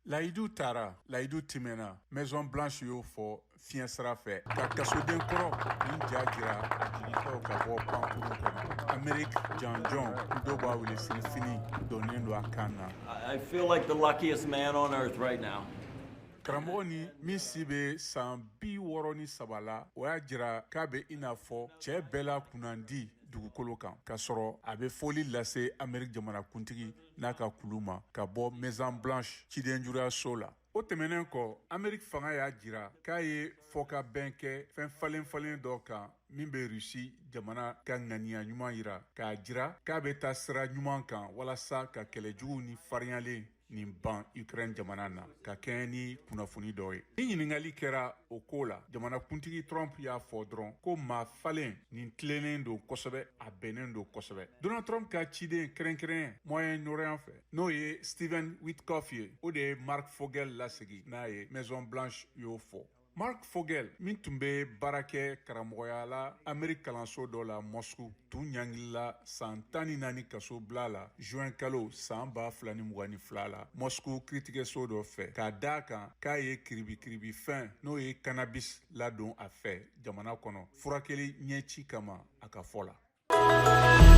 Layidu tara, layidu timɛna. Maison Blanche y'o fɔ fiɲɛ sira fɛ ka kasoden kɔrɔ nin ja jira a jigintɔw ka bɔ pankurun kɔnɔ. Amerique janjɔn, dɔw b'a wele sirifini, donnen don a kan na. I feel like the luckiest man on earth right now. Karamɔgɔ ni min si bɛ san 63 la, o y'a jira k'a bɛ i n'a fɔ cɛ bɛɛ la kunnandi dugukolo kan, k'a sɔrɔ a bɛ foli lase Amerique jamanakuntigi n'a ka kulu ma ka bɔ Maison Blanche cidenjuruyaso la. O tɛmɛnen kɔ, Amerique fanga y'a jira k'a ye fɔkabɛn kɛ fɛn falen falen dɔ kan min bɛ Rusi jamana ka ŋaniya ɲuman jira, k'a jira k'a bɛ taa sira ɲuman kan walasa ka kɛlɛjugu ni farinyalen nin ban Ukraine jamana na, ka kɛɲɛ ni kunnafoni dɔ ye. Ni ɲininkali kɛra o ko la, jamanakuntigi Trump y'a fɔ dɔrɔn ko maa falen nin tilennen don kosɛbɛ, a bɛnnen don kosɛbɛ. Donald Trump ka ciden kɛrɛnkɛrɛn Moyen-Orient fɛ, n'o ye Steven Witkoff ye, o de ye Mark Fogel lasegi n'a ye, Maison Blanche y'o fɔ. Mark Fogel min tun bɛ baara kɛ karamɔgɔya la Amerique kalanso dɔ la Moscou, tun ɲangilila san 14 kaso bila la juin kalo san 2022 la Moscou kiritigɛso dɔ fɛ, k'a da kan k'a ye kiribikiribifɛn, n'o ye cannabis, ladon a fɛ jamana kɔnɔ furakɛli ɲɛci kama, a ka fɔ la.